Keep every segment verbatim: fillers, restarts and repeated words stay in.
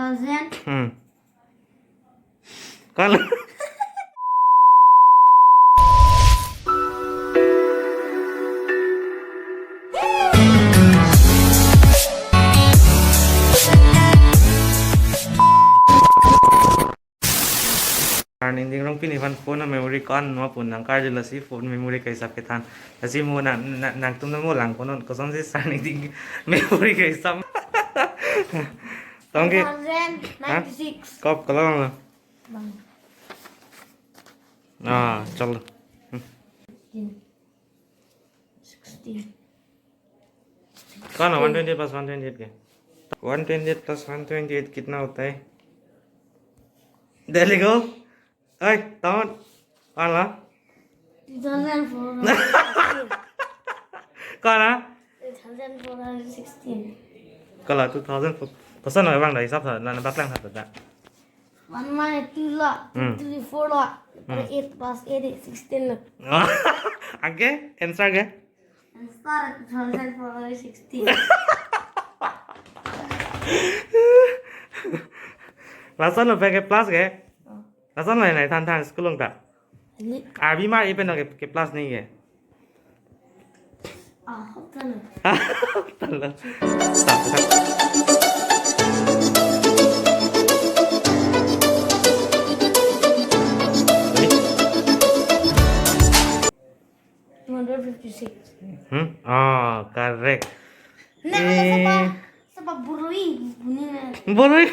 Thousand. Hmm. Kal. Sir Ningding Rongpi nephan phone memory ko-an ma pu nangkarju, lasi phone memory kaisap kethan. Lasi mo nang, nang, nangtum mo lang konon kosonsi Sir Ningding memory kaisap. Tongke. One thousand ninety-six. Kop kolong lo. Bang. Ah, chalo. Hmm. Sixteen. Sixteen. कौन है? One twenty eight plus one twenty eight के? One twenty eight plus one twenty eight कितना होता है? Delhi को? ओए, तौन। कौन ला? Two thousand four hundred sixteen. कौन है? Two thousand four hundred sixteen. Kala two thousand four. Koson abang dah hisap sa, na, na baklang sa ta. One minus two lo, Hmm. Two three four lo, Hmm. Eight plus eight is sixteen lo. Anke, answer ke? Answer two thousand four hundred sixteen. Lason lo pen ke plus ke? Oh. Lason lo nai than than school along ta. Ini. Abi mar ipen ke, ke plus ni ke. Ah, hop than lo. Than lo. Stop, stop. Two hundred fifty-six. Hmm? Ah, correct. Nah, Eh. Sapa, sapa boroi, bunyi na. Boroi.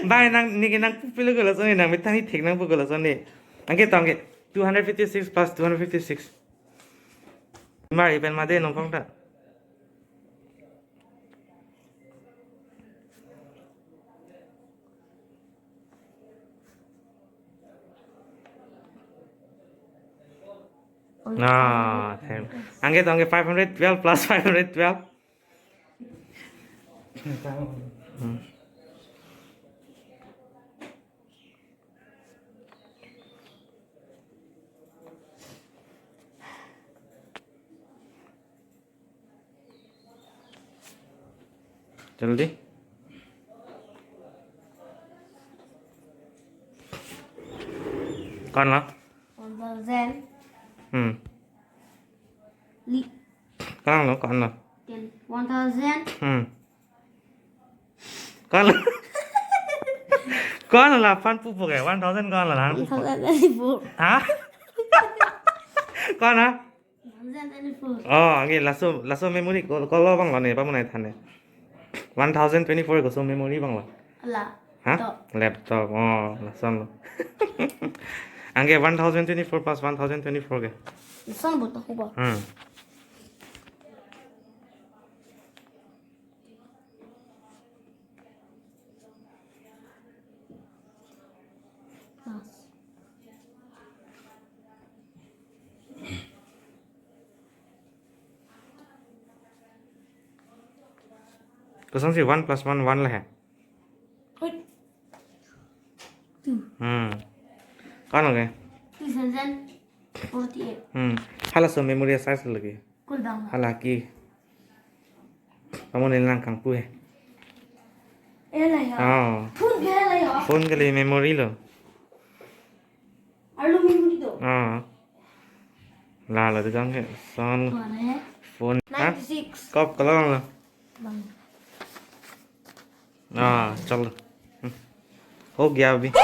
Bang, nang, neke nangpupilo ko lason ni, nang methang ni thek nangpu ko lason ni. Anke tongke, two hundred fifty-six plus two hundred fifty-six. Mar ipen made nongkong ta. Ah, thank. Anke tongke five hundred twelve plus five hundred twelve. Hmm. जल्दी। कौन ला? One thousand. Hmm. Li- कौन ला, कौन ला? Ten. One thousand. Hmm. कौन ला? कौन ला? Aphan pupo ke? One thousand कौन ला? Aphan pupo. One thousand twenty-four. Ha? कौन ला? One thousand twenty-four. Oh, anke laso, laso memory ko, kolo abang lo ne, pamunai than ne. One thousand twenty-four koso memory abang lo? Ala. Ha? Laptop. Laptop. Oh, lason lo. Anke one thousand twenty-four plus one thousand twenty-four ke? Lason bo to, hubo. Hmm. Mas. Kosonsi one plus one one lahai? Wait. Two. Hmm. कौन हो गए? Two thousand forty-eight. Hmm. Halaso memory size lagi. Kulbang. Hala ke. Kamu ni lang kangpu hai. Eh, lah ya. Oh. Phone ke lah ya. Phone ke liye memory lo. Arlo memory to. Oh. Lalo tu kang ke. Son. Kemana ya? Phone. Ha? Ninety-six. Kop kolong lo. Bang. Ah, chalo. Hmm. Ho gaya abhi.